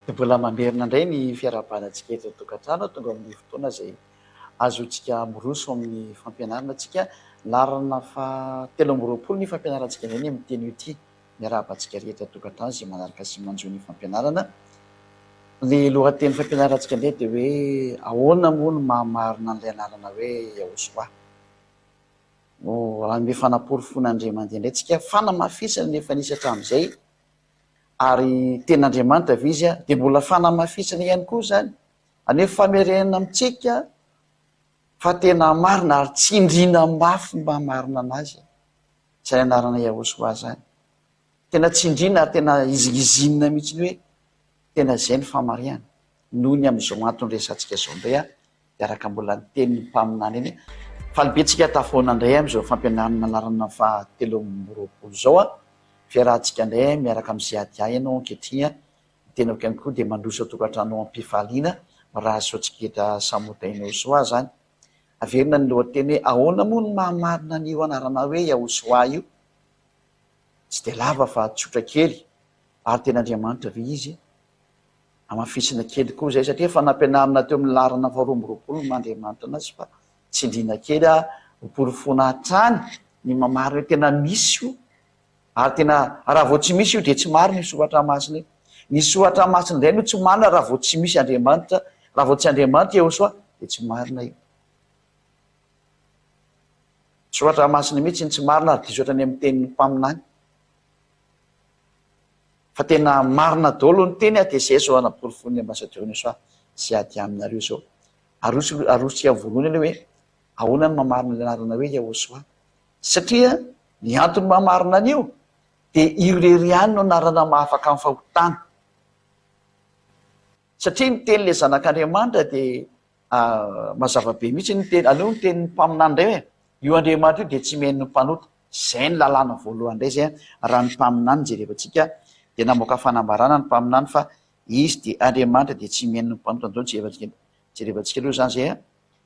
Dia mbola mamerina indray ny fiarahabana antsika eto an-tokantrano, tonga amin'ny fotoana izay azontsika miroso amin'ny fampianarana antsika. Laharana faha 23 ny fampianarantsika indray ny amin'ny teny ity. Miarahaba antsika rehetra an-tokantrano izay manaraka sy manjohy ny fampianarana. Ny lohateny fampianarantsika indray dia hoe ahoana moa no maha marina an'ilay anarana hoe Yahosoa. Hanome fanaporofoana indray mandeha indray tsika, fanamafisana ny efa nisy hatramin'izay. Ary tena Andriamanitra ve Izy? Dia mbola fanamafisana ihany koa izany. Anefa famerenana amintsika fa tena marina ary tsindriana mafy ny maha marina an'Azy. Izany anarana Yahoshuah izany. Tena tsindriana ary tena hizingizinina mihitsy ny hoe tena izay ny famarihana. Noho ny amin'izao antony resahantsika izao indray aho dia araka mbola ny tenin'ny mpaminany iny. Faly be tsika tafahoana indray amin'izao fampianarana laharana faha 23 izao. Fiarahantsika indray miaraka amin'i Ziadia ianao ankehitriny. Ny tenako ihany koa dia mandroso an-tokantrano am-pifaliana. Mirary soa antsika rehetra samy ho tahinao soa izany. Averina ny lohateny hoe ahoana moa no maha marina an'io anarana hoe Yahosoa io? Tsy dia lava fa tsotra kely. Ary tena Andriamanitra ve Izy? Hamafisina kely koa izay satria efa nampianarina teo amin'ny laharana faha 22 ny maha Andriamanitra anazy fa tsindriana kely ho porofoina hatrany ny mamarina hoe tena misy io ary tena raha vao tsy misy io dia tsy marina io soratra masina io. Ny soratra masina indray no tsy marina raha vao tsy misy Andriamanitra, raha vao tsy Andriamanitra Iehosoa dia tsy marina io. Soratra masina mihitsy ny tsy marina ary diso hatrany amin'ny tenin'ny mpaminany. Fa tena marina daholo ny teny dia zay zao anaporofoin'ny ambassadeur ny soa sy ady aminareo zao. Aroso arosontsika amin'ny voalohany aloha hoe ahoana ny mamarina ilay anarana hoe Yahosoa. Satria ny antony mahamarina an'io dia io irery ihany no anarana mahafaka amin'ny fahotana. Satria ny teny ilay zanak'Andriamanitra dia Mazava be mihitsy ny teny, aleo ny tenin'ny mpaminany indray hoe, io Andriamanitra io dia tsy mihaino ny mpanota. Izay ny lalàna voalohany indray izay raha ny mpaminany jerevantsika dia namoaka fanambarana ny mpaminany fa izy dia Andriamanitra dia tsy mihaino ny mpanota. Andao jerevantsika jerevantsika aloha izany izay a.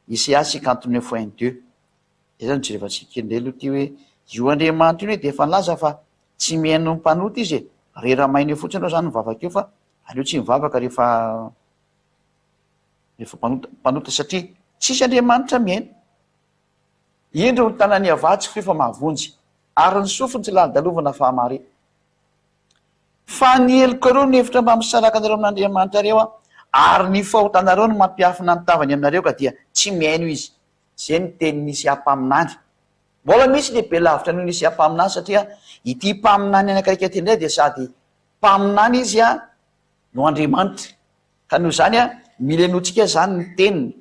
Isaia 59 un deux. Izay izany jerevantsika kely indray aloha ity hoe io Andriamanitra io anie dia efa nilaza fa tsy mihaino ny mpanota izy e. Rera-maina eo fotsiny ianao izany mivavaka eo fa aleo tsy mivavaka rehefa Rehefa mpanota, mpanota satria tsisy Andriamanitra mihaino. Indro ny tanan'i Yavah tsy fohy fa mahavonjy, ary ny sofiny tsy lalodalovana fa hamare. Fa ny helokareo no hevitra mba misaraka anareo amin'Andriamanitrareo, ary ny fahotanareo no mampiafina ny tavany aminareo ka dia tsy mihaino Izy. Izay no tenin'i Isaia mpaminany. Mbola misy lehibe lavitra noho ny Isaia mpaminany satria ity mpaminany anankiray ity indray dia sady mpaminany izy no Andriamanitra. Ka noho izany an, mila henointsika izany ny teniny,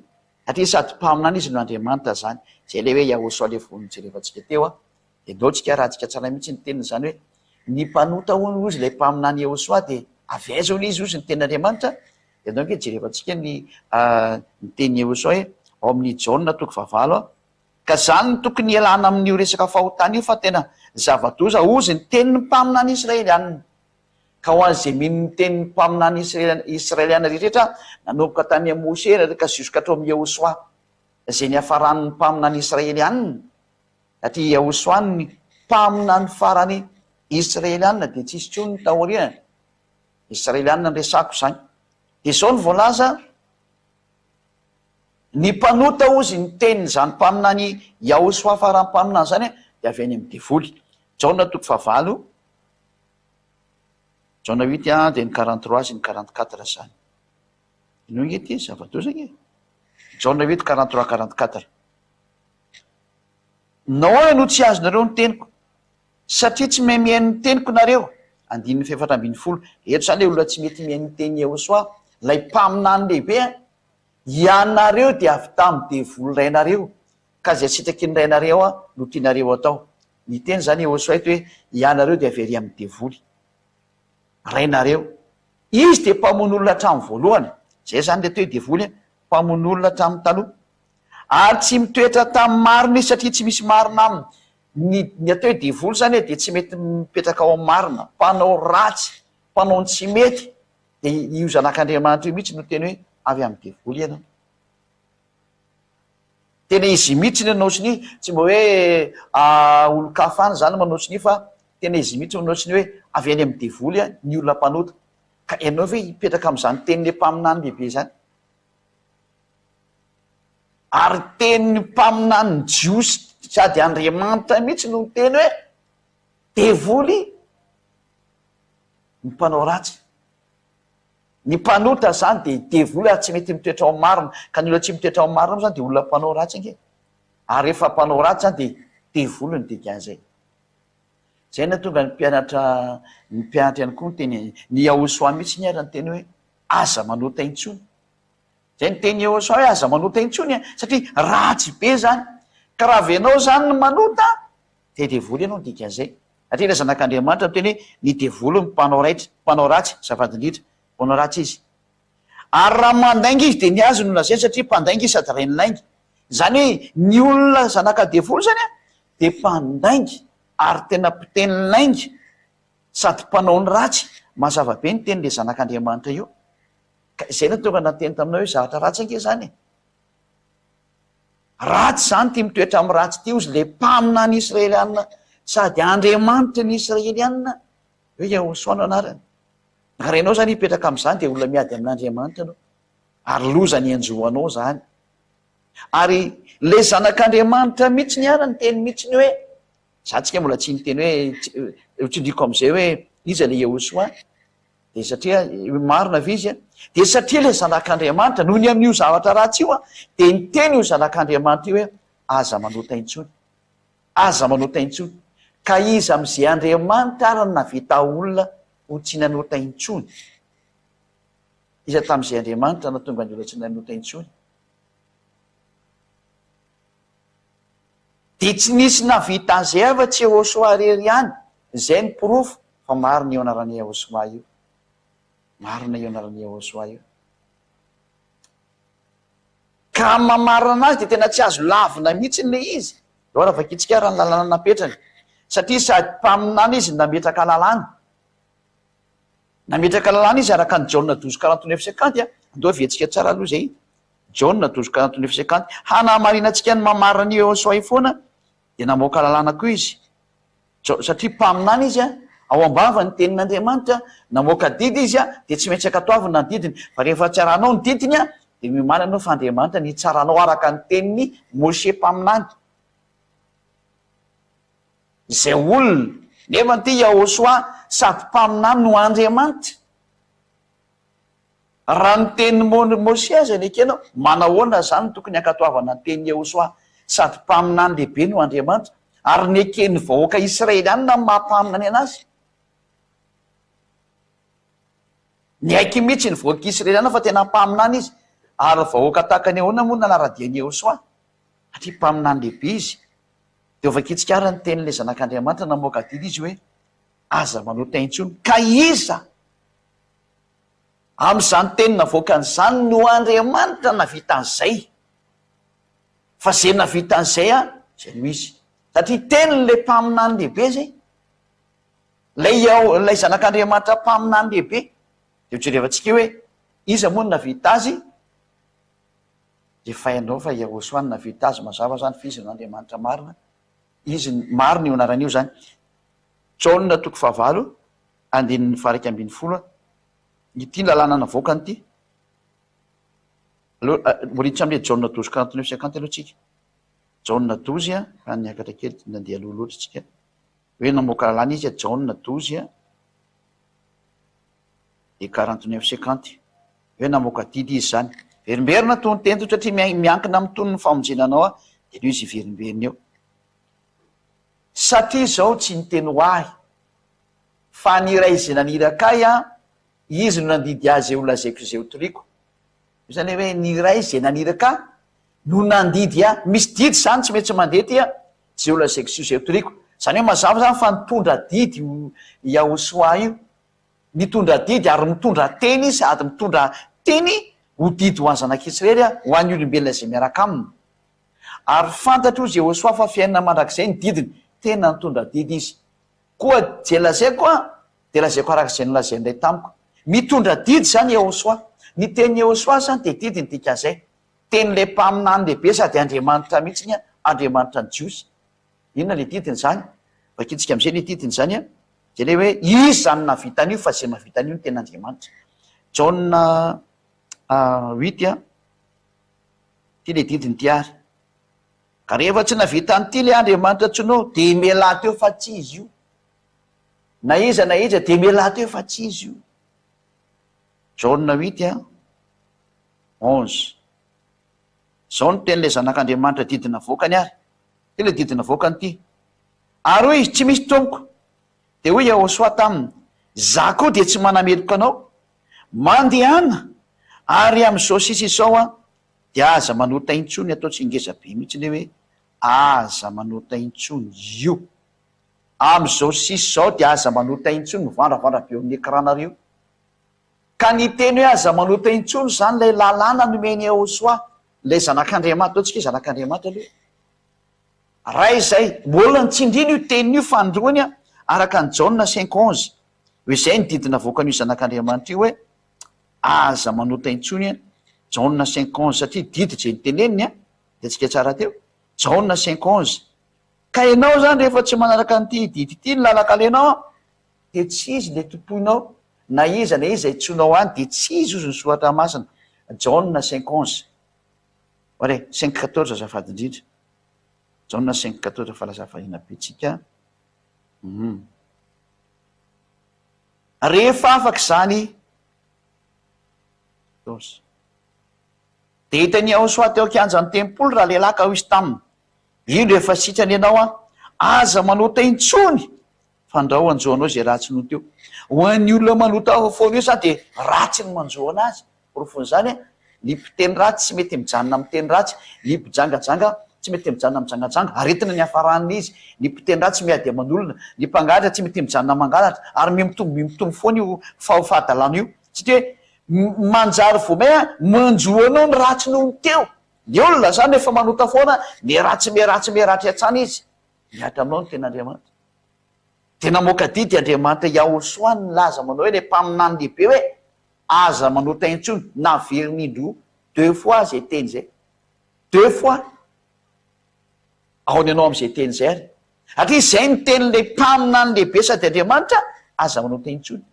satria sady mpaminany izy no Andriamanitra izany. Izay ilay hoe Yahoshuah ilay vao nojerevantsika teo an. Dia ndao tsika arahantsika tsara mihitsy ny teniny izany hoe, ny mpanota hono hozy ilay mpaminany Yahoshuah dia avy aiza hono izy hozy ny tenin'Andriamanitra? Dia ndao ange jerevantsika ny ny tenin'i Yahoshuah hoe, ao amin'ny Jaona toko fahavalo an, Ka izany no tokony hialana amin'io resaka fahotana io fa tena zava-doza hozy ny tenin'ny mpaminany Israelianina. Ka ho an'izay mino ny tenin'ny mpaminany Israeliana rehetra, nanomboka tany amin'i Mosè ka jusqu'à hatrao amin'i Yehosua, izay niafaran'ny mpaminany Israeliana, satria Yehosua ny mpaminany farany Israeliana, dia tsisy intsony ny taoriany. Israeliana no resako izany. Dia izao no voalaza, Ny mpanota hozy ny tenin'izany mpaminany Yahosua farany mpaminany izany dia avy any amin'ny devoly. Jaona toko fahavalo. Jaona huit a dia ny 43 sy ny 44 zany. Inoa nge ty zava-doza nge. Jaona huit 43 44. Nahoana no tsy azonareo ny teniko? Satria tsy mahay mihaino ny teniko nareo. Andininy fahefatra ambin'ny folo. Eto zany ilay olona tsy mety mihaino ny tenin'i Yehosua, ilay mpaminany lehibe a. Ianareo dia avy tamin'ny devoly rainareo, ka izay sitraky ny rainareo no tianareo atao. Niteny izany Yehosua eto hoe, Ianareo dia avy ery amin'ny devoly. Rainareo. Izy dia mpamono olona hatramin'ny voalohany. Izay izany ilay atao hoe devoly, mpamono olona hatramin'ny taloha. Ary tsy mitoetra tamin'ny marina izy satria tsy misy marina aminy. Ny, ny atao hoe devoly izany dia tsy mety mipetraka ao amin'ny marina. Mpanao ratsy, mpanao ny tsy mety. Dia io zanak'Andriamanitra io mihitsy no teny hoe avy amin'ny devoly ianao. Tena izy mihitsy no nanao sonia, tsy mba hoe olon-kafa any izany manao sonia fa tena izy mihitsy no nanao sonia hoe avy any amin'ny devoly ny olona mpanota. Ka ianao ve hipetraka amin'izany tenin'ilay mpaminany lehibe izany? Ary tenin'ny mpaminanin'ny Jiosy sady Andriamanitra mihitsy no niteny hoe devoly ny mpanao ratsy. Ny mpanota izany dia devoly ary tsy mety mitoetra ao marina. Ka ny olona tsy mitoetra ao marina moa izany dia olona mpanao ratsy ange. Ary rehefa mpanao ratsy izany dia devoly ny dikan'izay. Izay no nahatonga ny mpianatra, ny mpianatra ihany koa niteny, ny Yahosoa mihitsy ny ary niteny hoe aza manota intsony. Izay niteny Yahosoa hoe aza manota intsony an, satria ratsy be izany. Ka raha avy ianao izany no manota, dia devoly ianao ny dikan'izay. Satria ilay zanak'Andriamanitra miteny hoe ny devoly no mpanao raitra, mpanao ratsy, azafady indrindra, mpanao ratsy izy. Ary raha mandainga izy dia ny azy no lazainy satria mpandainga izy sady rain'ny lainga. Izany hoe ny olona zanaka devoly izany an, dia mpandainga ary tena mpiteny lainga sady mpanao ny ratsy. Mazava be ny tenin'ilay zanak'Andriamanitra io. Ka izay no tonga nateny taminao hoe zavatra ratsy ange izany e. Ratsy izany ity mitoetra amin'ny ratsy ity hozy ilay mpaminany Israelianina sady Andriamanitry ny Israelianina hoe Yahosoa no anarany. Ary ianao izany hipetraka amin'izany dia olona miady amin'Andriamanitra ianao. Ary loza ny hanjo anao izany. Ary ilay zanak'Andriamanitra mihitsy ny ara niteny mihitsy ny hoe, za tsika mbola tsy niteny hoe, ho tsindriako amin'izay hoe iza ilay Yahosoa? Dia satria marina ve izy an? Dia satria ilay zanak'Andriamanitra, noho ny amin'io zavatra ratsy io an, dia niteny io zanak'Andriamanitra io hoe, aza manota intsony. Aza manota intsony. Ka iza amin'izay Andriamanitra ary no nahavita olona ho tsy nanota intsony? Iza tamin'izay Andriamanitra nahatonga ny olona tsy nanota intsony? Dia tsy nisy nahavita an'izay afa-tsy Yehosua irery ihany. Izay no porofo fa marina io anaran'i Yehosua io. Marina io anaran'i Yehosua io. Ka amin'ny maha-marina anazy dia tena tsy azo lavina mihitsy ilay izy. Aleo ary vakintsika ary ny lalàna napetrany. Satria sady mpaminany izy no nametraka lalàna. Nametraka lalàna izy araka ny Jaona douze quarante neuf cinquante. Andao heveritsika tsara aloha izay. Jaona douze quarante neuf cinquante. Hanamarinantsika ny maha-marina an'i Yehosua io foana dia namoaka lalàna koa izy. Jao, satria mpaminany izy, ao am-bava ny tenin'Andriamanitra, namoaka didy izy, dia tsy maintsy ankatoavina ny didiny. Fa rehefa tsy arahanao ny didiny, dia miomàna ianao fa Andriamanitra ny hitsara anao araka ny tenin'i Moshe mpaminany. Izay olona, nefa ity Yahoshuah sady mpaminany no Andriamanitra. Raha ny tenin'i Moshe aza no ekenao, manahoana izany no tokony hankatoavana ny tenin'i Yehosua, sady mpaminany lehibe no Andriamanitra, ary neken'ny vahoaka Israelianina ny maha mpaminany anazy? Niaiky mihitsy ny vahoaka Israelianina fa tena mpaminany izy, ary vahoaka tahaka ny ahoana moa no nanara-dia an'i Yehosua? Satria mpaminany lehibe izy. Dia hovakintsika àry ny tenin'ilay Zanak'Andriamanitra namoaka didy izy hoe, Aza manota intsony. Ka iza? Amin'izany teny navoakany izany no Andriamanitra navita an'izay. Fa izay navita an'izay an, izay no izy. Satria tenin'ilay mpaminany lehibe izay. Ilay ao, ilay zanak'Andriamanitra mpaminany lehibe. Dia hojerevantsika eo hoe, iza moa no navita azy? Dia efa hainao fa Yahoshuah no navita azy, mazava izany fa izy no Andriamanitra marina. Izy, marina io anarana io izany. Jaona toko fahavalo, andininy faha-11 a. Ity ny lalàna navoakany ity. Aleo, mbola hiditra amin'ilay Jaona douze quarante neuf cinquante aloha tsika. Jaona douze a, fa niakatra kely, nandeha aloha loatra tsika. Hoe namoaka lalàna izy a, Jaona douze a, de quarante neuf cinquante. Hoe namoaka didy izy izany. Verimberina toy ny teny toy satria miankina amin'ny tonon'ny famonjena anao a, dia aleo izy hiverimberina eo. Satria izao tsy niteny ho ahy. Fa ny iray izay naniraka ahy an, izy no nandidy ahy izay ho lazaiko izay ho toriko. Io izany hoe ny iray izay naniraka ahy no nandidy ahy. Misy didy izany tsy maintsy mandeha aty an, izay ho lazaiko sy izay ho toriko. Izany hoe mazava izany fa nitondra didy io Yahosoa io. Nitondra didy ary mitondra teny izy sady mitondra teny ho didy ho an'ny zanak'Israely ho an'ny olombelona izay miaraka aminy. Ary fantatro hozy Yehosoa fa fiainana mandrakizay ny didiny. Tena nitondra didy izy. Koa izay lazaiko an, dia lazaiko araka izay nolazain'ilay tamiko. Mitondra didy izany Yehosua. Ny tenin'i Yehosua izany dia didy ny dikan'izay. Tenin'ilay mpaminany lehibe sady Andriamanitra mihitsy ny Andriamanitra ny Jiosy. Inona ilay didiny izany? Vakintsika amin'izay ilay didiny izany an. Zay le hoe izy zany nahavita an'io fa zay mahavita an'io no tena Andriamanitra. Jaona huit a, ty le didiny ty ary. Ka rehefa tsy nahavita an'ity le Andriamanitra antsoinao de mialà teo fa tsy izy io. Na iza na iza de mialà teo fa tsy izy io. Jaona huit a, 11. Zao no tenin'ilay Zanak'Andriamanitra didy navoakany ary. Ty ilay didy navoakany ty. Ary hoy izy, Tsy misy, Tompoko. Dia hoy Yahoshuah taminy, Izaho koa dia tsy manameloka anao. Mandehana, ary amin'izao sisa izao an, dia aza manota intsony, atao tsy ngeza be mihitsy ilay hoe aza manota intsony io. Amin'izao sisa izao dia aza manota intsony, mivandravandra be eo amin'ny écran-nareo. Ka ny teny hoe aza manota intsony izany ilay lalàna nomen'i Yahoshuah, ilay Zanak'Andriamanitra, ataontsika hoe Zanak'Andriamanitra aloha e. Raha izay, mbola nitsindriana io teniny io fanindroany araka an'i Jaona cinq 11, hoe izay ny didy navoakan'io Zanak'Andriamanitra io hoe aza manota intsony, Jaona cinq 11, satria didy izay noteneniny an, hitantsika tsara teo, Jaona cinq 11. Ka ianao izany rehefa tsy manaraka an'ity didy ity ny lalan-kalenao an, dia tsy izy ilay tompoinao, na iza na iza itsoinao any dia tsy izy hozy ny soratra masina, Jaona cinq 11. Oare, cinq 14 azafady indrindra. Jaona cinq 14 fa lasa variana be tsika. Hum. Rehefa afaka izany, 14. Dia hitan'i Yahosoa teo an-kianjan'ny tempoly ralehilahy ka hoy izy taminy, Indro efa sitrana ianao an, aza manota intsony, fandrao hanjo anao izay ratsy noho teo. Ho an'ny olona manota foana io izany dia ratsy ny manjo anazy. Porofon'izany, ny mpiteny ratsy tsy mety mijanona miteny ratsy, ny mpijangajanga tsy mety mijanona mijangajanga, aretina ny hiafaran'ny izy, ny mpiteny ratsy miady aman'olona, ny mpangalatra tsy mety mijanona mangalatra, ary mihamitombo mihamitombo foana io fahadalana io. Satria hoe manjary vao may manjo anao ny ratsy noho ny teo. Ny olona izany rehefa manota foana, miharatsy miharatsy miharatsy hatrany izy. Mihatra aminao ny tenin'Andriamanitra. Dia namoaka didy Andriamanitra Yahosoa nilaza manao hoe ilay mpaminany lehibe hoe aza manota intsony, naveriny indroa, deux fois izay teny izay, deux fois, ahoana ianao amin'izay teny izay ary? Satria izay ny tenin'ilay mpaminany lehibe sady Andriamanitra, aza manota intsony.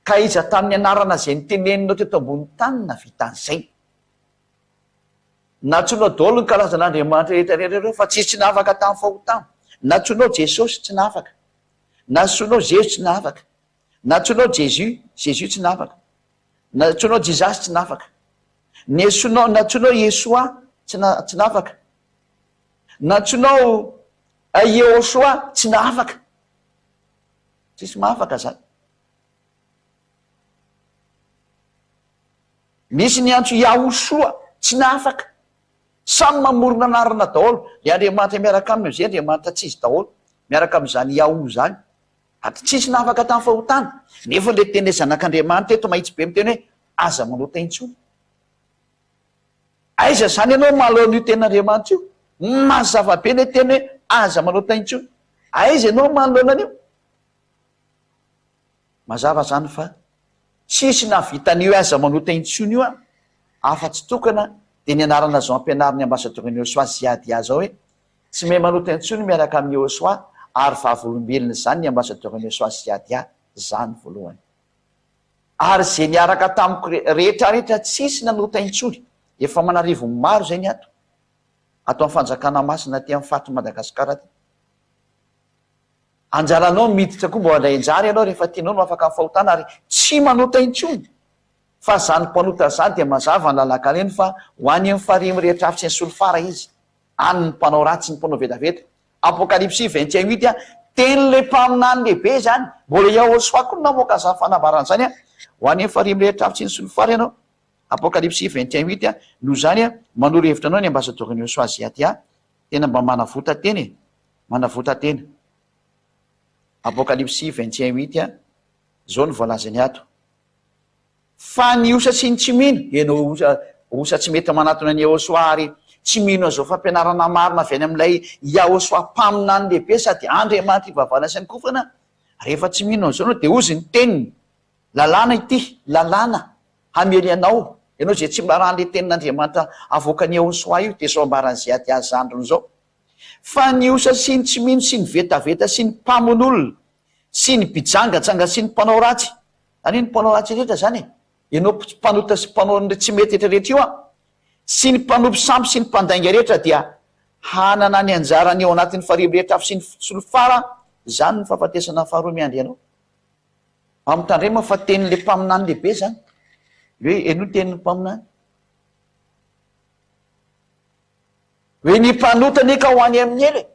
Ka iza tamin'ny anarana izay noteneninao teto ambony tany nahavita an'izay? Nantsoinao daholo ny karazan'Andriamanitra rehetra rehetra ireo fa tsisy tsy nahafaka tamin'ny fahotana. Nantsoinao Jesosy, tsy nahafaka. Nantsoinao Zezo, tsy nahafaka. Nantsoinao Jesus, Jesus tsy nahafaka. Nantsoinao Jesus, tsy nahafaka. Nesoinao, nantsoinao Yeshua, tsy na, tsy nahafaka. Nantsoinao Yehoshua, tsy nahafaka. Tsisy mahafaka zany. Misy niantso Yahushua, tsy nahafaka. Samy mamorona anarana daholo. Le Andriamanitra miaraka aminy amizay Andriamanitra tsy izy daholo. Miaraka amizany Yahu zany. Ary tsisy nahafaka tamin'ny fahotana. Nefa le teny le zanak'Andriamanitra eto mahitsy be miteny hoe aza manota intsony. Aiza zany ianao mahalao an'io tenin'Andriamanitra io? Mazava be le teny hoe aza manota intsony. Aiza ianao manoloana an'io? Mazava zany fa tsisy nahavita an'io aza manota intsony io an, afa-tsy tokana dia ny anarana zao ampianarin'ny ambassadeur-n'i Yehosua Ziadia zao hoe tsy mahay manota intsony miaraka amin'i Yehosua ary vavolombelona izany ny ambassadeur-n'i Yehosua Ziadia zany voalohany. Ary ze niaraka tamiko rehetra rehetra tsisy nanota intsony, efa aman'arivony maro zay ny ato, ato amin'ny fanjakana masina aty amin'ny faritr'i Madagasikara aty. Anjaranao ny miditra koa mba handray anjara ianao rehefa tianao no afaka amin'ny fahotana ary tsy manota intsony fa zany mpanota zany dia mazava ny lalan-kaleny fa ho any amin'ny farihy mirehitra afo sy ny solifara izy any ny mpanao ratsy sy ny mpanao vetaveta Apokalypsy 21 huit a tenin'ilay mpaminany lehibe izany mbola Yahoshuah koa no namoaka izany fanambarana izany a ho any amin'ny farihy mirehitra afo sy ny solifara ianao Apokalypsy 21 huit a noho izany a manoro hevitra anao ny ambasadaoron'i Yahoshuah Ziadia tena mba manavota tena e Manavota tena. Apokalypsy 21 huit a, zao no voalazany ato, Fa ny osa sy ny tsy mino, ianao osa, osa tsy mety manatona an'i Yahoshuah ary tsy mino an'izao fampianarana marina avy any amin'ilay Yahoshuah mpaminany lehibe sady Andriamanitra ivavahana sy ankofana, rehefa tsy mino an'izao ianao dia hozy ny teniny, lalàna ity, lalàna hamely anao, ianao izay tsy miraharaha an'ilay tenin'Andriamanitra avoakan'i Yahoshuah io, dia izao ambaran'i Ziadia zandriny izao, Fa ny osa sy ny tsy mino sy ny vetaveta sy ny mpamono olona. Sy ny mpijangajanga sy ny mpanao ratsy. Zany hoe ny mpanao ratsy rehetra zany e. Ianao mpanota sy mpanao ny tsy mety rehetra rehetra io an. Sy ny mpanompo sampy sy ny mpandainga rehetra dia hanana ny anjarany ao anatin'ny farihy mirehitra afo sy ny solifara, izany ny fahafatesana faharoa miandry anao. Mba mitandrema fa tenin'ilay mpaminany lehibe izany. Hoe henoy ny tenin'ny mpaminany. Hoe ny mpanota anie ka ho any amin'ny helo e.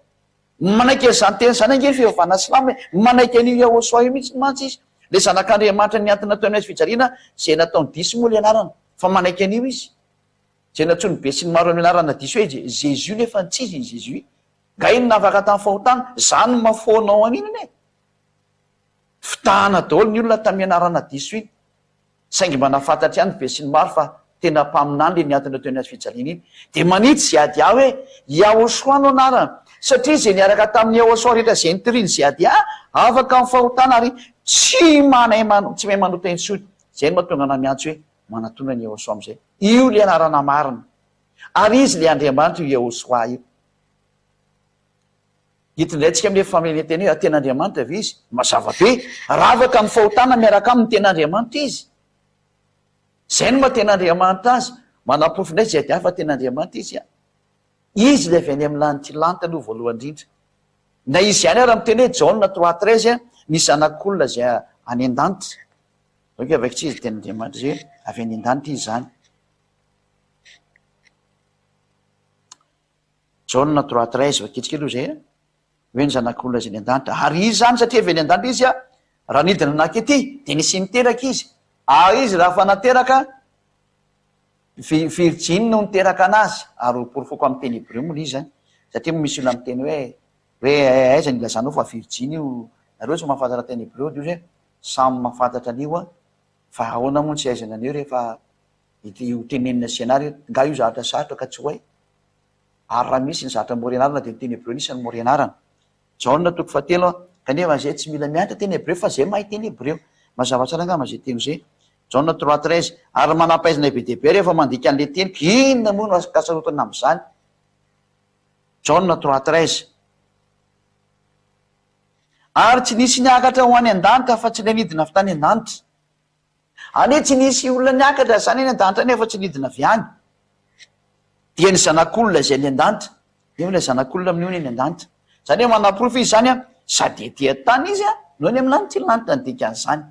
Manaiky an'izany teny izany ange ny fivavahana silamo e. Manaiky an'io Yahoshua io mihitsy mantsy izy. Ilay zanak'Andriamanitra nihantona teo amin'ny hazo fijaliana, izay nataony diso moa ilay anarana. Fa manaiky an'io izy. Izay nantsoin'ny besinimaro amin'ny anarana diso hoe Jésus nefa tsy izy i Jésus. Nga iny nafaka tamin'ny fahotana? Izany no mahafoanao an'iny anie. Fitahana daholo ny olona tamin'ny anarana diso iny. Saingy mba nahafantatra ihany ny besinimaro fa tena mpaminany ilay nihantona teo amin'ny hazo fijaliana iny. Dia manitsy Ziadia hoe, Yahoshua no anarany, satria izay niaraka tamin'i Yahoshua rehetra izay nitorian'i Ziadia, afaka amin'ny fahotana ary tsy manay tsy mahay manota intsony. Izay no mahatonga anah miantso hoe, Manatona an'i Yahoshua amin'izay. Io ilay anarana marina. Ary izy ilay Andriamanitra io Yahoshua io. Eto indray tsika amin'ilay famelena teny hoe tena Andriamanitra ve izy? Mazava be, ravaka ny fahotana miaraka aminy tena Andriamanitra izy. Izay no maha tena Andriamanitra azy. Manaporofo indray izay dia fa tena Andriamanitra izy. Izy ilay avy any amin'ny lanitra lanitra aloha voalohany indrindra. Na izy ihany ara miteny hoe Jaona 3:13 ny zanak'olona izay any an-danitra. Donc avy tsy izy tena Andriamanitra izay avy any an-danitra izy izany. Jaona 3:13, vakitsika aloha izay a, hoe ny Zanak'olona izay any an-danitra. Ary izy izany, satria avy any an-danitra izy a, raha nidina nankety, dia nisy niteraka izy. Ary izy raha fa nateraka, vi-virjiny no niteraka anazy. Ary ho porofoko amin'ny teny hebreo moa ilay izy an, satria moa misy olona miteny hoe, hoe aiza no ilazanao fa virjiny io, nareo tsy mahafantatra teny hebreo, dia hoy izy hoe, samy mahafantatra an'io an, fa ahoana moa no tsy ahaizana an'io rehefa ity ho tenenina sy ianareo, nga io zavatra sarotra ka tsy ho hay? Ary raha misy ny zavatra mora ianarana dia ny teny hebreo no isan'ny mora ianarana. Jaona toko fahatelo a, kanefa izay tsy mila mianatra teny hebreo fa izay mahay teny hebreo. Mazava tsara angamba izay teny izay. Jaona 3:13, ary manam-pahaizana be dia be rehefa mandika an'ilay teniko, inona moa no ankasarotana amin'izany? Jaona 3:13. Ary tsy nisy niakatra ho any an-danitra afa-tsy ilay nidina avy tany an-danitra. Any hoe tsy nisy olona niakatra izany any an-danitra any afa-tsy nidina avy any. Dia ny Zanak'olona izay any an-danitra. Nefa ilay Zanak'olona amin'io any an-danitra. Izany hoe manaporofo izy izany an, sady ety an-tany izy an, no any amin'ny lanitra, lanitra ny dikan'izany.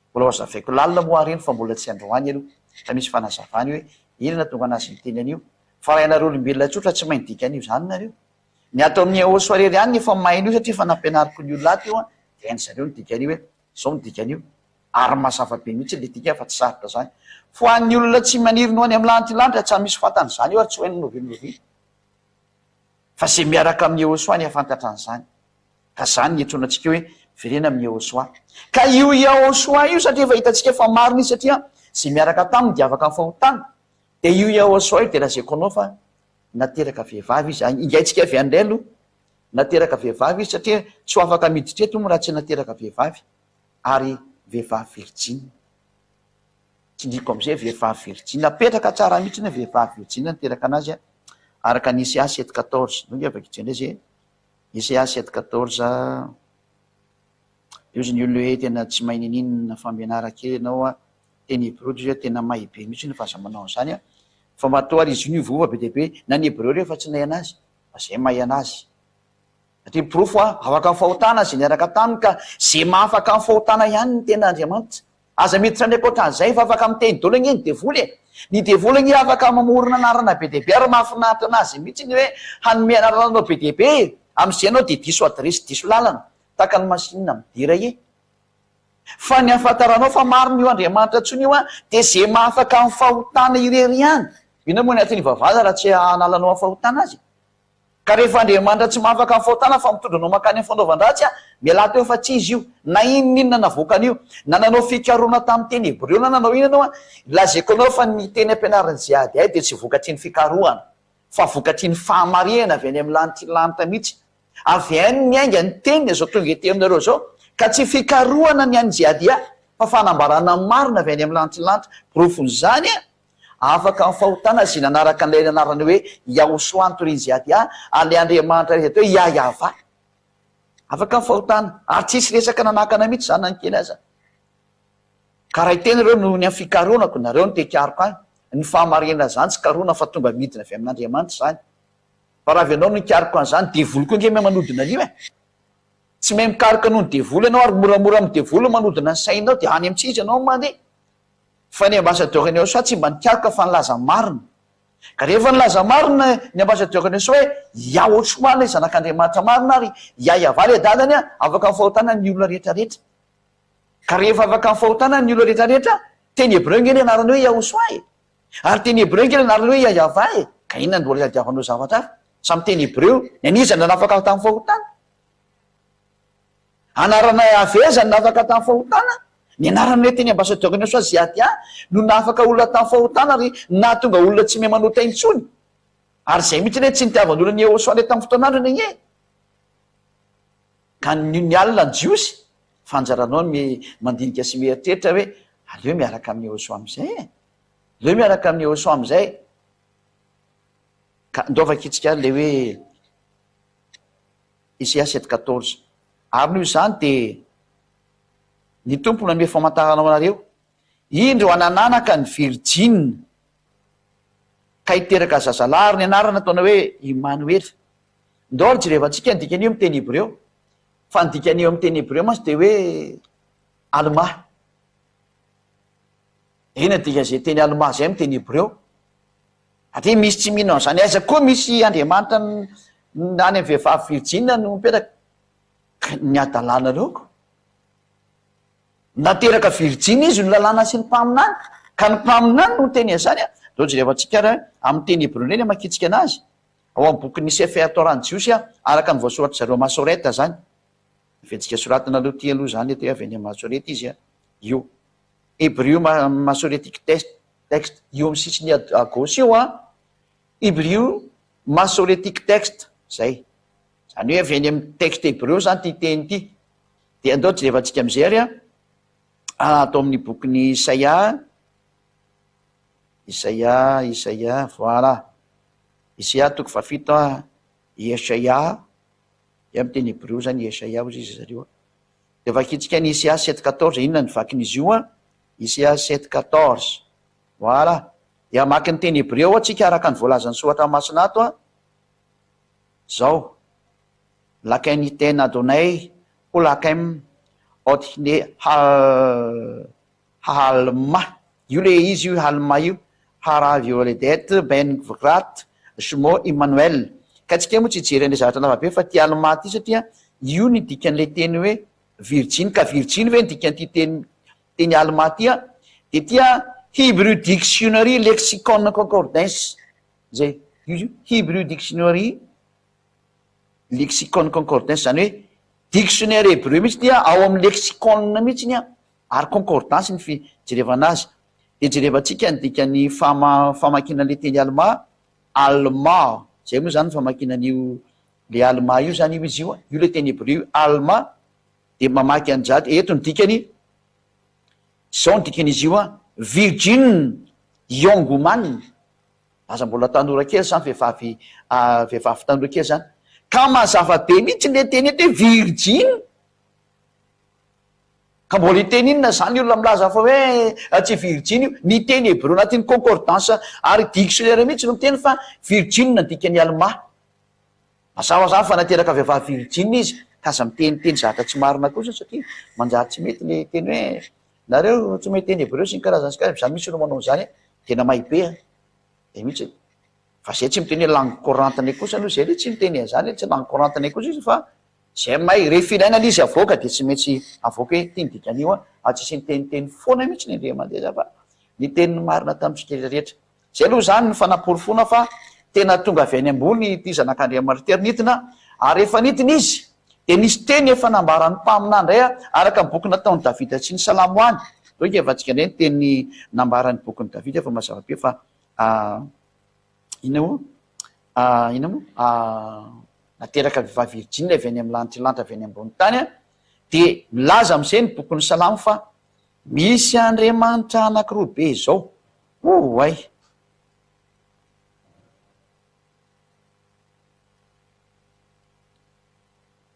Mbola ho azavaiko lalina moa ary iny fa mbola tsy androany aloha fa misy fanazavany hoe inona nahatonga anazy niteny an'io. Fa raha ianareo olombelona tsotra tsy mahay ny dikan'io izany nareo. Ny ato amin'ny Eos irery ihany no efa mahay an'io satria efa nampianariko ny olona ato io an, dia hain-dry zareo ny dikan'io hoe Zao no dikan'io. Ary mazava be mihitsy le dikany fa tsy sarotra zany. Fo an'ny olona tsy maniry ny ho any amin'ny lanitra lanitra tsa misy fantany zany io ary tsy ho hainy n'oviana n'oviana. Fa ze miaraka amin'i Yehosoa ny hafantatra an'izany. Ka zany ny iantsoana antsika hoe miverena amin'i Yehosoa. Ka io Yehosoa io satria efa hitantsika fa marina izy satria ze miaraka taminy dia afaka amin'ny fahotana. Dia io Yehosoa io dia lazaiko anao fa nateraka vehivavy izy. Ingaintsika avy any indray aloha. Nateraka vehivavy izy satria tsy ho afaka miditra eto moa raha tsy nateraka vehivavy ary vehivavy virjina. Tsindriako amin'izay vehivavy virjina. Apetraka tsara mihitsy ny hoe vehivavy virjina niteraka anazy araka ny Isaia 7:14. Ndao nge vakitsika indray izay e. Isaia 7:14. Io izy ny olona hoe tena tsy mahay ninininona fa mianara kely ianao a. Teny hebreo dia tena mahay be mihitsy fa aza manao an'izany a. Fa matoa ary izy io niovaova be dia be na ny hebreo rehefa tsy nahay anazy. Fa zay mahay anazy. Satria porofo a, afaka ny fahotana zay niaraka taminy ka zay mahafaka ny fahotana ihany ny tena Andriamanitra. Aza miditra any ankoatran'izay fa afaka miteny daholo ange ny devoly e. Ny devoly ange afaka mamorona anarana be dia be ary mahafinaritra anazy mihitsy ny hoe hanome anarana anao be dia be e. Amin'izay ianao dia diso adiresy, diso lalana. Tahaka ny machine mi-derailler. Fa ny ahafantaranao fa marina io Andriamanitra intsony io an, dia izay mahafaka amin'ny fahotana irery ihany. Inona moa ny antony ivavahana raha tsy hanala anao amin'ny fahotana azy? Ka rehefa Andriamanitra tsy mahafaka amin'ny fahotana fa mitondra anao mankany amin'ny fanaovan-dratsy an, mialà teo fa tsy izy io. Na inon'inona navoakany io, na nanao fikarohana tamin'ny teny hebreo na nanao inona ianao an, lazaiko anao fa ny teny ampianarin'i Jihad ahy dia tsy vokatry ny fikarohana, fa vokatry ny fahamarihana avy any amin'ny lanitry ny lanitra mihitsy. Avy any niainga ny teniny izao tonga ety aminareo izao, ka tsy fikarohana ny an'i Jiadia, fa fanambarana ny marina avy any amin'ny lanitry ny lanitra. Porofon'izany, afaka amin'ny fahotana izay nanaraka an'ilay anarana hoe Yahoshua notorian'i Jiadia, ary ilay Andriamanitra iray atao hoe Yah-Yahvah. Afaka ny fahotana. Ary tsisy resaka nanakana mihitsy zany na ny kely aza. Ka raha hiteny ireo noho ny amin'ny fikaroanako, nareo no te hikaroka ahy, ny fahamarinana zany tsy karohina fa tonga midina avy amin'Andriamanitra izany. Fa raha avy ianao no hikaroka an'izany, devoly koa ange mahay manodina an'io e! Tsy mahay mikaroka noho ny devoly ianao ary moramora amin'ny devoly ny manodina ny sainao dia any amin'ny tsy izy ianao no mandeha. Fa ny ambassadeur ny Yahoshuah tsy mba nikaroka fa nilaza marina. Ka rehefa nilaza marina ny ambassadeur ny Yahoshuah hoe Yahoshuah ilay zanak'Andriamanitra marina ary Yahyahavah ilay dadany afaka amin'ny fahotana ny olona rehetra rehetra. Ka rehefa afaka amin'ny fahotana ny olona rehetra rehetra, teny hebreo ange ny anarany hoe Yahoshuah e! Ary teny hebreo ange ny anarany hoe Yahyahavah e! Ka inona no mbola itadiavanao zavatra hafa? Samy teny hebreo, ny an'iza no nanafaka tamin'ny fahotana? Anarana avy aiza no nahafaka tamin'ny fahotana? Ny anarana hoe teny ambassadeur ny Yahoshuah Ziadia no nahafaka olona tamin'ny fahotana ary nahatonga olona tsy mahay manota intsony. Ary izay mihitsy anie tsy nitiavan'olona ny Yahoshuah ilay tamin'ny fotoan'androny anie. Ka ny ny alina ny Jiosy, fa anjaranao ny mandinika sy mieritreritra hoe aleo miaraka amin'i Yahoshuah amin'izay e! Aleo miaraka amin'i Yahoshuah amin'izay. Ka ndao vakintsika ary ilay hoe Isaia 7,14. Ary noho izany dia ny Tompo nanome famantarana ho anareo, Indro hanananaka ny virijina, ka hiteraka zazalahy, ary ny anarany hataonao hoe Imanoela. Ndao ary jerevantsika ny dikan'io amin'ny teny hebreo. Fa ny dikan'io amin'ny teny hebreo mantsy dia hoe Almà. Inona ny dikan'izay teny Almà izay amin'ny teny hebreo? Satria misy tsy mino an'izany. Aiza koa misy Andriamanitra any amin'ny vehivavy virjina no mipetraka? Ny hadalanareo ko. Nateraka virjina izy ny lalàna sy ny mpaminany. Ka ny mpaminany no niteny an'izany. Ndao jerevantsika ary amin'ny teny hebreo indray ny hamakiantsika anazy. Ao amin'ny bokin'ny Sefer Torah ny Jiosy, araka ny voasoratr'i zareo Masoreta izany. Averintsika soratana aloha ity aloha izany eto hoe avy any amin'ny Masoreta izy io. Hebrew Masoretic Text, io amin'ny sisiny à gauche io an, Hebrew Masoretic Text, izay. Izany hoe avy any amin'ny texte hebreo izany ity teny ity. Dia andao jerevantsika amin'izay ary an, ato amin'ny bokin'i Isaia, Isaia, Isaia, voilà. Isaia toko fahafito an, Yeshaia, dia amin'ny teny hebreo izany Yeshaia hozy izy zareo an. Dia vakintsika ny Isaia 7,14, inona ny vakin'izy io an? Isaia 7,14, voilà. Dia hamaky ny teny hebreo ao tsika araka ny voalazan'ny soratra masina ato an. Zao, Laken iten Adonai hu lakem od hne hal Hahalma, io le izy io Halma io, Hara Violedet Ben Gvrat Shmo Immanuel. Ka tsika moa tsy hijery an'ilay zavatra lava be fa ty Alma ty satria io ny dikan'ilay teny hoe virjiny ka virjiny ve ny dikan'ity teny teny Alma ty an? Dia ty an Hebrew Dictionary Lexicon Concordance zay io izy io Hebrew Dictionary Lexicon Concordance zany hoe dictionnaire hebreu mihitsy ty an ao amin'ny lexicon mihitsy an Ary concordance ny fijerevana azy. Dia jerevantsika ny dikan'ny fama famakiana an'ilay teny alemà, alma, izay moa izany ny famakiana an'io le alma io izany io izy io an, io ilay teny hebreo io, alma, dia mamaky an'izany, eto ny dikany, izao ny dikan'izy io an, virgin young woman, aza mbola tanora kely izany, vehivavy vehivavy tanora kely izany, ka mazava be mihitsy ilay teny eto hoe virgin, Ka mbola hiteny inona izany olona milaza fa hoe tsy virjiny io? Ny teny hebreo anatin'ny concordance ary dictionnaire mihitsy no miteny fa virjiny no dikan'ny almà. Mazava izany fa nateraka vehivavy virjiny izy ka aza miteniteny zavatra tsy marina kosa satria manjary tsy mety le teny hoe nareo tsy mahay teny hebreo sy ny karazany sy karazany, za mihitsy no manao an'izany e, tena mahay be an, zay mihitsy e. Fa zay tsy miteny hoe langue courante-nay kosa aloha zay aloha tsy miteny an'izany hoe tsy langue courante-nay kosa izy fa Zay may, rehefa ilaina le izy avoaka de tsy maintsy avoaka hoe ity ny dikan'io an, ary tsisy niteniteny foana mihitsy ny Andriamandeha fa niteny ny marina tamintsika rehetra. Zay aloha zany ny fanaporofoana fa tena tonga avy any ambony ity zanak'Andriamanitra ity ary nidina, ary rehefa nidina izy de nisy teny efa nambaran'ny mpaminany indray araka ny boky nataon'i Davida sy ny Salamo any. Ndao hijevantsika indray ny teny nambaran'ny bokin'i Davida fa mazava be fa Inona moa? Inona moa? Nateraka vehivavy virjiny avy any amin'ny lanitra lanitra avy any ambony tany an, dia milaza amin'izay ny bokin'ny Salamo fa misy Andriamanitra anankiroa be izao. Oay!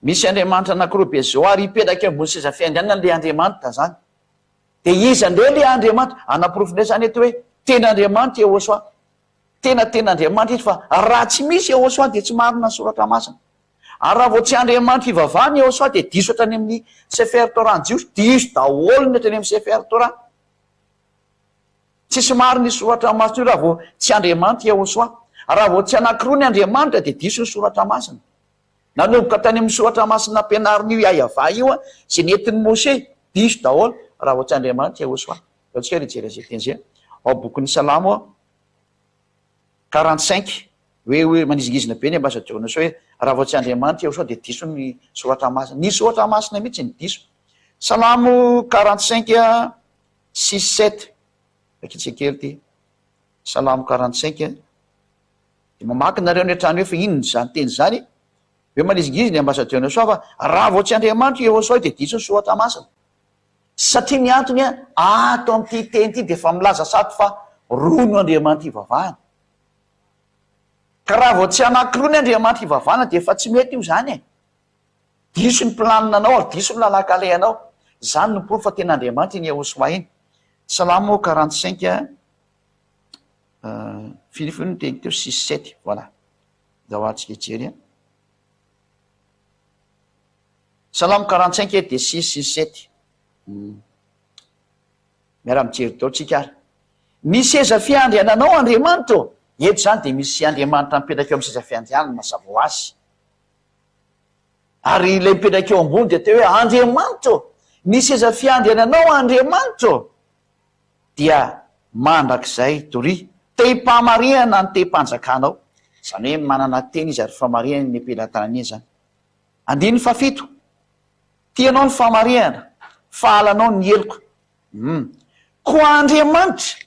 Misy Andriamanitra anakiroa be zao ary hipetraka eo ambony seza fiandrianana le Andriamanitra zany. De iza ndray le Andriamanitra? Anaporofo ndray zany eto hoe tena Andriamanitra Yehosua. Tena tena Andriamanitra izy fa raha tsy misy Yehosua dia tsy marina ny soratra masina. Ary raha vao tsy Andriamanitra ivavahana Yehosua dia diso hatrany amin'ny Sefer Torah ny Jiosy, diso daholo ny hatrany amin'ny Sefer Torah. Tsisy marina io soratra masina io raha vao tsy Andriamanitra Yehosua. Raha vao tsy anakiroa ny Andriamanitra dia diso ny soratra masina. Nanomboka tany amin'ny soratra masina nampianarin'io Yahweh io izay nentin'i Moshe, diso daholo raha vao tsy Andriamanitra Yehosua. Ndao tsika ary hijery an'izay teny izay ao bokin'ny Salamo 45, hoe hoe manizingizina be ny ambassadeur Yehosua hoe raha vao tsy Andriamanitra Yehosua dia diso ny soratra masina. Ny soratra masina mihitsy no diso. Salamo 45 6 7, vakitsika kely ity. Salamo 45. Dia mamaky nareo any an-trano eo fa inona izany teny izany? Hoe manizingizina i ambassadeur Yehosua fa raha vao tsy Andriamanitra i Yehosua dia diso ny soratra masina. Satria ny antony an, ato amin'ity teny ity dia efa milaza sady fa roa no Andriamanitra ivavahana. Ka raha vao tsy anankiroa ny Andriamanitra ivavahana dia efa tsy mety io izany e. Diso ny planina-nao ary diso ny lalan-kalehanao. Izany no porofo fa tena Andriamanitra iny Yehosua iny. Salamo 45. Firy firy no teny teo? Six sept, voilà. Ndao ary tsika hijery an. Salamo 45 dia six sy sept. Miara mijery daholo tsika ary. Ny seza fiandriananao Andriamanitra ô! Eto izany dia misy Andriamanitra mipetraka eo amin'ny seza fiandrianana mazava ho azy. Ary ilay mipetraka eo ambony dia teo hoe Andriamanitra ô! Ny seza fiandriananao Andriamanitra ô! dia mandrakizay doria. Tehim-pahamarihana ny tehim-panjakanao. Izany hoe manana teny izy ary famarihana eny am-pelatanany eny izany. Andininy fahafito. Tianao ny famarihana, fa halanao ny heloka. Hum. Koa Andriamanitra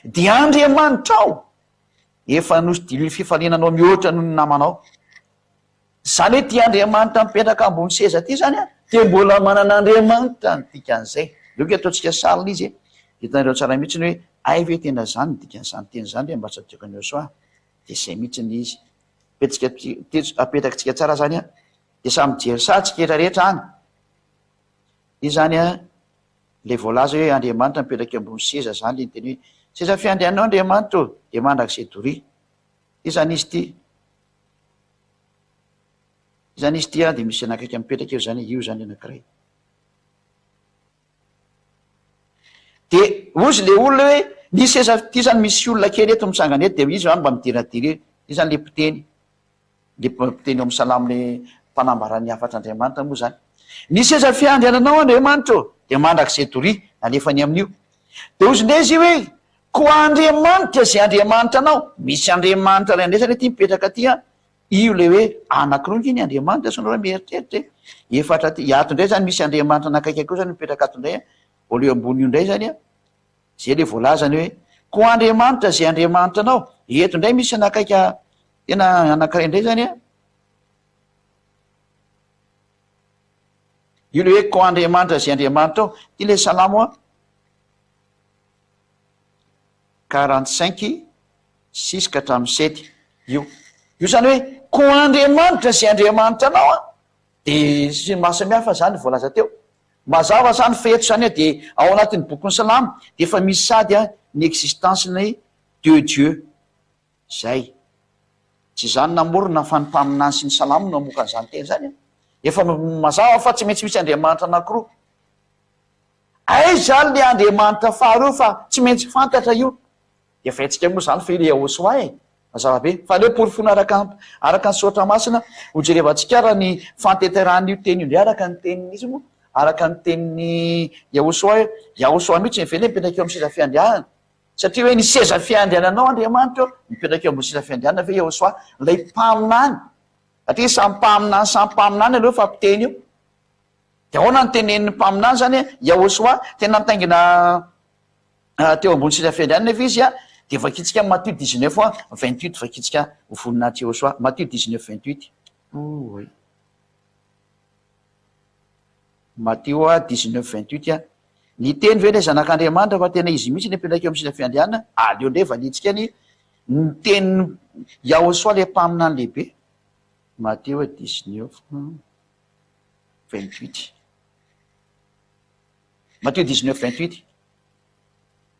dia Andriamanitrao, efa nosodilon'ny fifaliana anao mihoatra noho ny namanao. Izany hoe ity Andriamanitra mipetraka ambony seza ity izany an, dia mbola manana Andriamanitra ny dikan'izay. Aleo ange ataontsika sary ilay izy e. Hitanareo tsara mihitsy ny hoe hay ve tena izany ny dikan'izany teny izany ry ambasadioko an'i Yosua. Dia izay mihitsy ilay izy. Apetsika, apetrakintsika tsara izany an. Dia samy mijery sary tsika rehetra rehetra any. Io izany an, ilay voalaza hoe Andriamanitra mipetraka eo ambony seza izany ilay niteny hoe seza fiandrianao Andriamanitra ô, dia mandrakizay doria. Io izany izy ity. Izany izy ity an, dia misy anakaiky mipetraka eo izany, io izany anankiray. Dia hozy le olona hoe, ny seza ity izany misy olona kely eto mitsangana eto, dia izy izany mba midiradira eo, io izany le mpiteny, le mpiteny eo amin'ny salamo le mpanambara ny hafatr'Andriamanitra moa izany. Ny seza fiandriananao Andriamanitra ô, dia mandrakizay doria, nalefany amin'io. Dia hozy indray izy io hoe, koa Andriamanitra izay Andriamanitra anao, misy Andriamanitra iray indray izany aty mipetraka aty an, Io ilay hoe anankiroa ange ny Andriamanitra sao nareo mieritreritra e! Efatra aty, ato indray zany misy Andriamanitra anakaiky koa zany mipetraka ato indray an, mbola eo ambony io indray zany an, zay le voalazany hoe koa Andriamanitra zay Andriamanitra anao, eto indray misy anakaika tena anankiray indray zany an, io le hoe koa Andriamanitra zay Andriamanitra ao, ty le salamo an. 45, six ka hatramin'ny sept io. Io zany hoe koa Andriamanitra izay Andriamanitra anao an, de sy ny maha samihafa zany voalaza teo. Mazava zany fa eto zany an de ao anatin'ny bokin'ny Salamo de efa misy sady an ny existence-ny deux dieux. Zay. Tsy izaho no namorona fa ny mpaminany sy ny Salamo no namoaka an'izany teny izany an. Efa mazava fa tsy maintsy misy Andriamanitra anankiroa. Aiza ary le Andriamanitra faharoa fa tsy maintsy fantatra io. Efa haintsika moa izany fa io le Yahoshuah e! Mazava be. Fa aleo porofoina araka araka ny soratra masina ho jerevantsika ara ny fantenterahan'io teny io indray araka ny tenin'iza moa? Araka ny tenin'i Yahoshuah hoe Yahoshuah mihitsy ve le mipetraka eo amin'ny seza fiandrianana? Satria hoe ny seza fiandriananao Andriamanitra ô, mipetraka eo ambony seza fiandrianana ve Yahoshuah? Ilay mpaminany. Satria samy mpaminany samy mpaminany aloha fa mpiteny io. Dia ahoana no tenenin'ny mpaminany izany hoe Yahoshuah tena nitaingina teo ambony seza fiandrianana nefa izy dia vakintsika amin'ny Matio 19 28 vakintsika ho voninahitr'i Yahoshuah Matio 19 28 Oay. Matio 19 28 Niteny ve ilay zanak'Andriamanitra fa tena izy mihitsy no mipetraka eo amin'ny seza fiandrianana? Aleo indray valiantsika ny ny tenin'i Yahoshuah ilay mpaminany lehibe. Matio 19. 28. Matio 19, 28.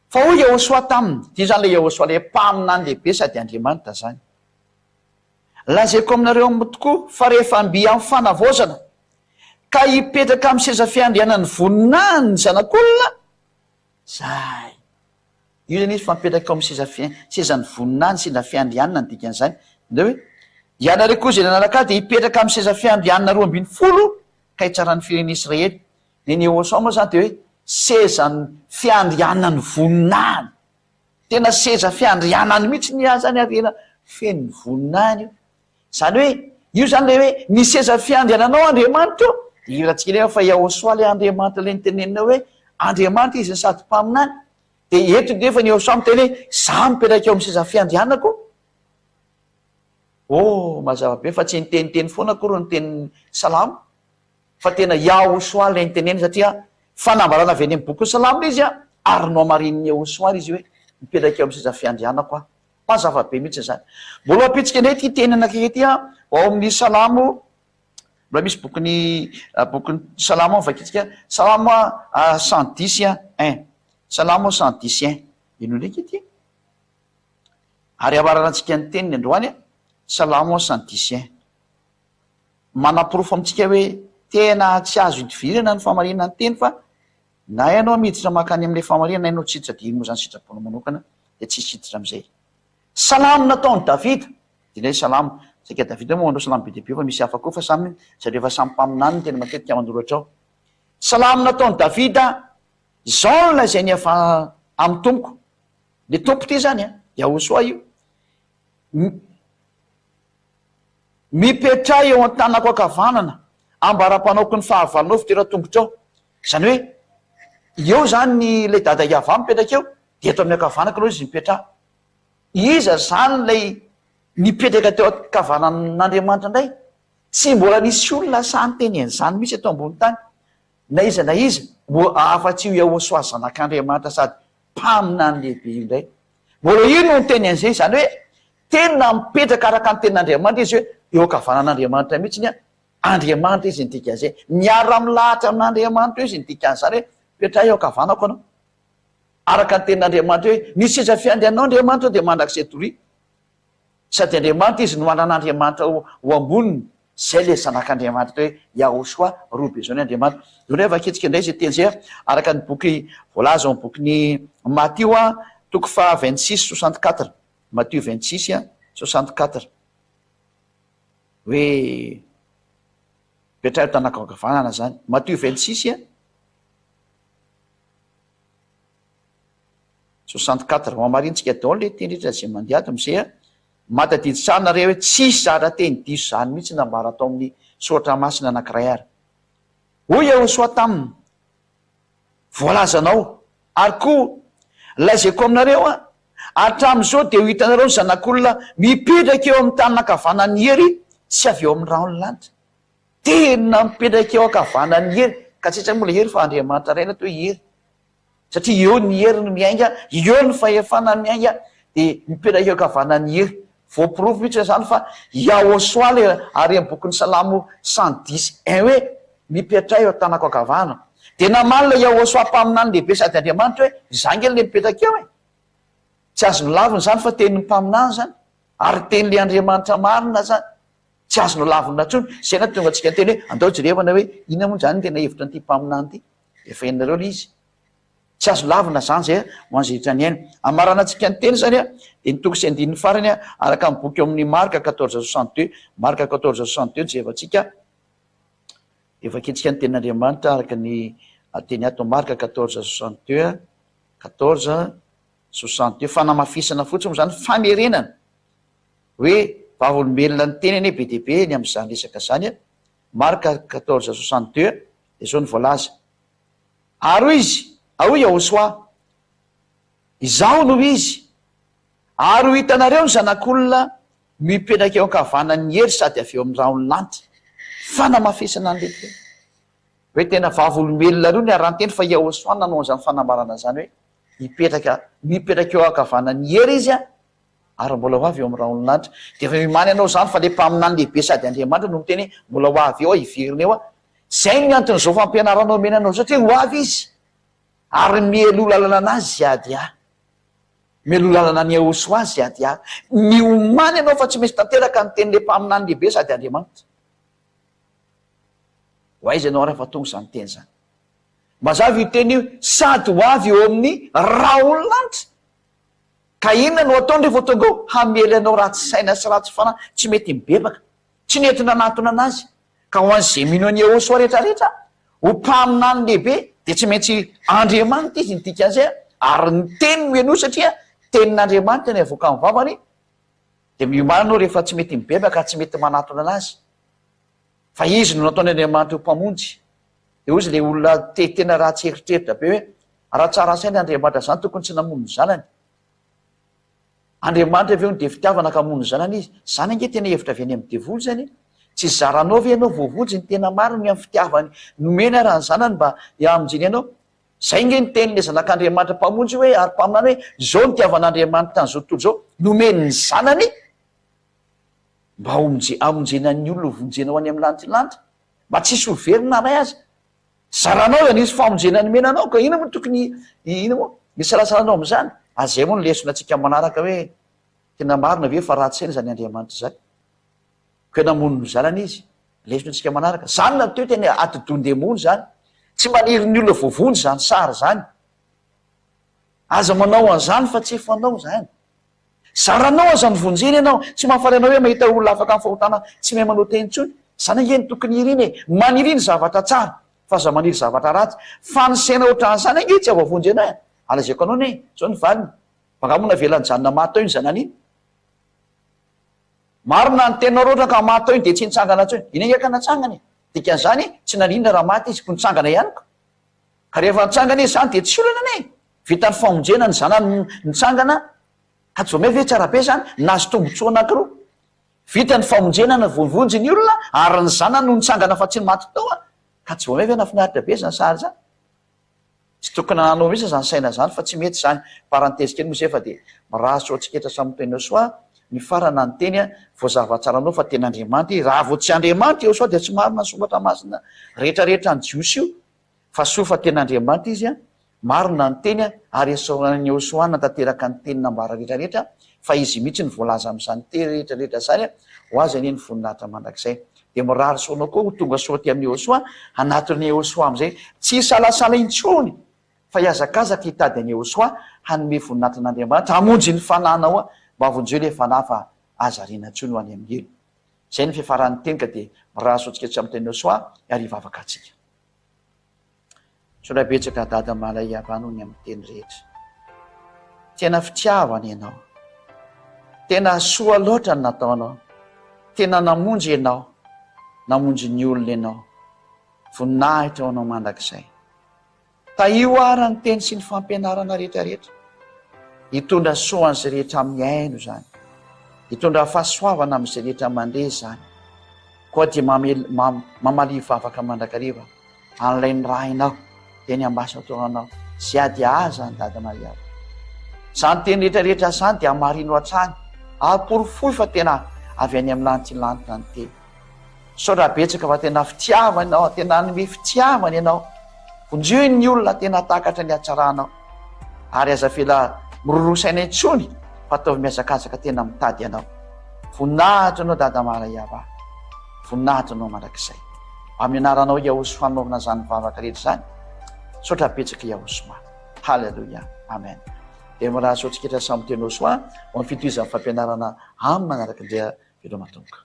Fa hoy Yahoshuah taminy, ity izany ilay Yahoshuah ilay mpaminany lehibe sady Andriamanitra izany, Lazaiko aminareo aminy tokoa fa rehefa mby amin'ny fanavaozana ka hipetraka amin'ny seza fiandrianan'ny voninahiny ny Zanak'olona, izay. Io izany izy fa mipetraka ao amin'ny seza fi, sezan'ny voninahiny, seza fiandrianana ny dikan'izany. Indreo hoe, Ianareo koa izay nanaraka ahy dia hipetraka amin'ny seza fiandrianana 12 ka hitsaran'ny firenen'Israely. Ny an'i Yehosua moa izany dia hoe sezan'ny fiandrianan'ny voninahiny. Tena seza fiandrianany mihitsy ny azy izany ary tena feno ny voninahiny io. Izany hoe io izany ilay hoe ny seza fiandriananao Andriamanitra o, dia hirantsika nefa fa Yahosua ilay Andriamanitra ilay nitenenina hoe Andriamanitra izy no sady mpaminany. Dia eto nefa ny Yahosua miteny hoe izaho mipetraka eo amin'ny seza fiandrianako. Oh, mazava be fa tsy niteniteny foana akory ny tenin'ny Salamo. Fa tena Yahoshuah ilay niteneniny satria fanambarana avy any amin'ny bokin'ny Salamo ilay izy ary nohamarinin'i Yahoshuah ilay izy hoe mipetraka eo amin'ny seza fiandrianako aho. Mazava be mihitsy izany. Mbola ho ampitsika indray ity teny anankiray ity ao amin'ny Salamo, mbola misy bokin'ny bokin'ny Salamo ao vakintsika, Salamo 110 un. Salamo 110 un. Ino ndraiky ity? Ary hamaranantsika ny teniny androany, Salamo 110 un. Manaporofo amintsika hoe tena tsy azo idivirana ny fahamarinana ny teny fa na ianao miditra mankany amin'ilay fahamarinana na ianao tsy hiditra dia iny moa izany sitraponao manokana dia tsisy hiditra amin'izay. Salamo nataon'i Davida, dia ilay salamo, saika Davida moa manao salamo be dia be fa misy hafa koa fa samy zareo efa samy mpaminany no tena matetika manoratra ao. Salamo nataon'i Davida, izao no lazainy avy amin'ny Tompoko, ny Tompo ity izany an, Yahosoa io, Mipetraha eo an-tanako ankavanana, ambara-panaoko ny fahavalonao fitoeran-tongotrao. Izany hoe, eo izany ny ilay dada Yavah mipetraka eo, dia eto amin'ny ankavanako aloha izy mipetraha. Iza izany ilay nipetraka teo ankavanan'Andriamanitra indray? Tsy mbola nisy olona sahy niteny an'izany mihitsy eto ambony tany, na iza na iza, mbo afa-tsy io Yahoshuah Zanak'Andriamanitra sady mpaminany lehibe io indray. Mbola io no niteny an'izay, izany hoe tena mipetraka araka ny tenin'Andriamanitra izy hoe eo ankavanan'Andriamanitra mihitsy ny Andriamanitra izy ny dikan'izay. Miara-milahatra amin'Andriamanitra eo izy ny dikan'izany hoe mipetraha eo ankavanako ianao. Araka ny tenin'Andriamanitra hoe ny seza fiandrianao Andriamanitra dia mandrakizay doria. Sady Andriamanitra izy no anan'Andriamanitra ho amboniny. Izay ilay zanak'Andriamanitra atao hoe Yahoshuah, roa be izao ny Andriamanitra. Eo indray vakintsika indray izay teny izay araka ny boky voalaza ao amin'ny bokin'i Matio toko faha 26 64. Matio 26 64. Hoe petraho tanako ankavanana izany. Matio 26 64. Hohamarintsika daholo le teny rehetra izay mandeha ato amizay a. Mahatadidy tsara nareo hoe tsisy zatra teny diso zany mihitsy nambara tao amin'ny soratra masina anankiray ary. Hoy Yehosua taminy, Voalazanao, ary koa lazaiko aminareo an, hatramin'izao dia ho hitanareo ny Zanak'olona mipetraka eo amin'ny tanana ankavanan'ny hery sy avy eo amin'ny rahon'ny lanitra. Tena mipetraka eo ankavanan'ny hery, ka tsy aiza moa ilay hery fa Andriamanitra Ray ilay atao hoe hery. Satria eo ny hery no miainga, eo ny fahefana miainga, dia mipetraka eo ankavanan'ny hery. Voaporofo mihitsy izany fa Yahoshuah ilay ary amin'ny bokin'ny Salamo 110 un hoe, Mipetraha eo an-tanako ankavanana. Dia namaly ilay Yahoshuah mpaminany lehibe sady Andriamanitra hoe, Izaho ange ilay mipetraka eo e! Tsy azony lavina izany fa tenin'ny mpaminany izany, ary tenin'ilay Andriamanitra marina izany. Tsy azo nolavina intsony. Izay no nahatonga antsika niteny hoe, andao jerevana hoe inona moa izany ny tena hevitra an'ity mpaminany ity. Efa henonareo ilay izy. Tsy azo lavina izany izay ho an'izay rehetra nihaino. Hamaranantsika ny teny izany dia ny toko sy andininy farany araka ny boky ao amin'ny Marka 14 62. Marka 14 62 no jerevantsika. Dia vakintsika ny tenin'Andriamanitra araka ny teny ato Marka 14 62. 14 62. Fanamafisana fotsiny moa izany, famerenana hoe vavolombelona ny teny anie be dia be ny amin'izany resaka izany. Marka 14 62. Dia izao no voalaza, Ary hoy izy, ary hoy Yahoshuah, Izaho no Izy, ary ho hitanareo ny Zanak'olona mipetraka eo ankavanan'ny hery sady avy eo amin'ny rahon'ny lanitra. Fanamafisana an'ilay teny. Hoe tena vavolombelona roa niara-niteny fa Yahoshuah nanao an'izany fanambarana izany hoe hipetraka, mipetraka eo ankavanan'ny hery Izy ary mbola ho avy eo amin'ny rahon'ny lanitra. Dia efa mimany ianao izany fa ilay mpaminany lehibe sady Andriamanitra no miteny hoe mbola ho avy eo aho, hiverina eo aho. Zay ny anton'izao fampianarana omena anao satria ho avy izy ary mialoha lalana anazy hiady ahy. Mialoha lalana an'i Yahoshuah azy hiady ahy. Miomàna ianao fa tsy maintsy tanteraka ny tenin'ilay mpaminany lehibe sady Andriamanitra. Ho aiza ianao rehefa tonga izany teny izany? Mazava io teny io, sady ho avy eo amin'ny rahon'ny lanitra. Ka inona no ataony rehefa tonga eo? Hamely anao ratsy saina sy ratsy fanahy, tsy mety mibebaka. Tsy nety nanatona anazy. Ka ho an'izay mino an'i Yehosua rehetrarehetra, ho mpaminany lehibe, dia tsy maintsy Andriamanitra izy ny dikan'izay, ary ny teny no henoy satria tenin'Andriamanitra ny avoakan'ny vavany, dia miomàna anao rehefa tsy mety mibebaka, tsy mety manatona anazy. Fa izy no nataon'Andriamanitra ho mpamonjy. Dia hoy izy ilay olona te tena ratsy eritreritra be hoe, raha tsara saina Andriamanitra izany tokony tsy namono ny zanany. Andriamanitra ve hono dia fitiavana ka hamono ny zanany izy? Izany ange tena hevitra avy any amin'ny devoly izany e! Tsy zaranao ve ianao voavonjy ny tena marina ny amin'ny fitiavany nomeny ara ny zanany mba hamonjeny anao? Izay ange ny tenin'ilay zanak'Andriamanitra mpamonjy hoe ary mpaminany hoe izao no itiavan'Andriamanitra an'izao tontolo izao, nomeny ny zanany mba hamonjena ny olona ho vonjena ho any amin'ny lanitra lanitra, mba tsy hisy ho very na iray aza. Zaranao izany hisy famonjena nomena anao ka inona moa tokony inona moa hisalasalanao amin'izany? Ary izay moa no lesona antsika manaraka hoe tena marina ve fa ratsy saina izany Andriamanitra izany? Ka hoe namono ny zanany izy? Lesona antsika manaraka. Izany no atao hoe tena atidohan-demony izany. Tsy maniry ny olona voavonjy izany sary izany. Aza manao an'izany fa tsy fanao izany. Zaranao aza novonjena ianao, tsy mahafaly anao hoe mahita olona afaka amin'ny fahotana tsy mahay manao teny intsony? Izany ange no tokony irina e! Maniria ny zavatra tsara fa aza maniry zavatra ratsy. Fa ny saina ohatran'izany ange tsy havoavonjy anao e! Ary lazaiko anao anie, izao ny valiny, fa angaha moa navela nijanona maty tao iny zanany iny? Marina ny teninao raha ohatra ka maty tao iny dia tsy nitsangana intsony. Iny ange ka natsangana e! Dikan'izany tsy naninona raha maty izy, koa nitsangana ihany ko. Ka rehefa nitsangana izy izany dia tsy olana anie e! Vita ny famonjena ny zanany nitsangana ka tsy vao may ve tsara be izany? Nahazo tombotsoa anankiroa. Vita ny famonjena ny voavonjy ny olona ary ny zanany no nitsangana fa tsy ny maty tao ka tsy vao may ve nahafinaritra be izany sary izany? Tsy tokony hanao mihitsy izany saina izany fa tsy mety izany. Parenthèse kely moa izay fa dia mirary soa antsika eto samy miteny soa mifarana ny teny vao zava-tsara anao fa tena Andriamanitra izy. Raha vao tsy Andriamanitra Iehosoa dia tsy marina ny soratra masina rehetra rehetra ny Jiosy io. Fa soa fa tena Andriamanitra Izy an, marina ny teny an, ary esorana ny Yehosua hanatanteraka ny teny nambara rehetra rehetra, fa Izy mihitsy no voalaza amin'izany teny rehetra rehetra izany an, ho Azy anie ny voninahitra mandrakizay. Dia mirary soa anao koa ho tonga soa aty amin'i Yehosua, hanatona an'i Yehosua amin'izay, tsy hisalasala intsony fa hihazakazaka hitady an'i Yehosua hanome voninahitra an'Andriamanitra, hamonjy ny fanahinao an, mba vonjeo ilay fanahy fa aza ariana intsony ho any amin'ny helo. Izay no fiafaran'ny teny ka dia mirary soa antsika tsy amin'ny teny Yehosua ary hivavaka antsika. Misaotra betsaka Dada Malay Avano ny amin'ny teny rehetra. Tena fitiavana ianao. Tena soa loatra ny nataonao. Tena namonjy ianao. Namonjy ny olona ianao. Voninahitra ho anao mandrakizay. Tahio ara ny teny sy ny fampianarana rehetra rehetra. Hitondra soa an'izay rehetra mihaino izany. Hitondra fahasoavana amin'izay rehetra mandre izany. Koa dia mamalia vavaka mandrakariva an'ilay nirahinao dia ny ambasadaoranao sy ady aza ny Dada Maria. Izany teny rehetra rehetra izany dia hamarino hatrany ary porofoy fa tena avy any amin'ny lanitra lanitra ny teny. Misaotra betsaka fa tena fitiavana ianao, tena hanome fitiavana ianao. Vonjeo ny olona tena hahatakatra ny hatsaranao. Ary aza avela miroroa saina intsony fa ataovy mihazakazaka tena mitady anao. Voninahitra anao Dada Mara Yavah. Voninahitra anao mandrakizay. Amin'ny anaranao Yahoshuah anaovana izany vavaka rehetra izany. Misaotra betsaka Yahoshuah. Haleloia. Amen. Dia mirary soa antsika samy teny Yahoshuah ho amin'ny fitohizan'ny fampianarana amin'ny manaraka indray. Veloma Tompo.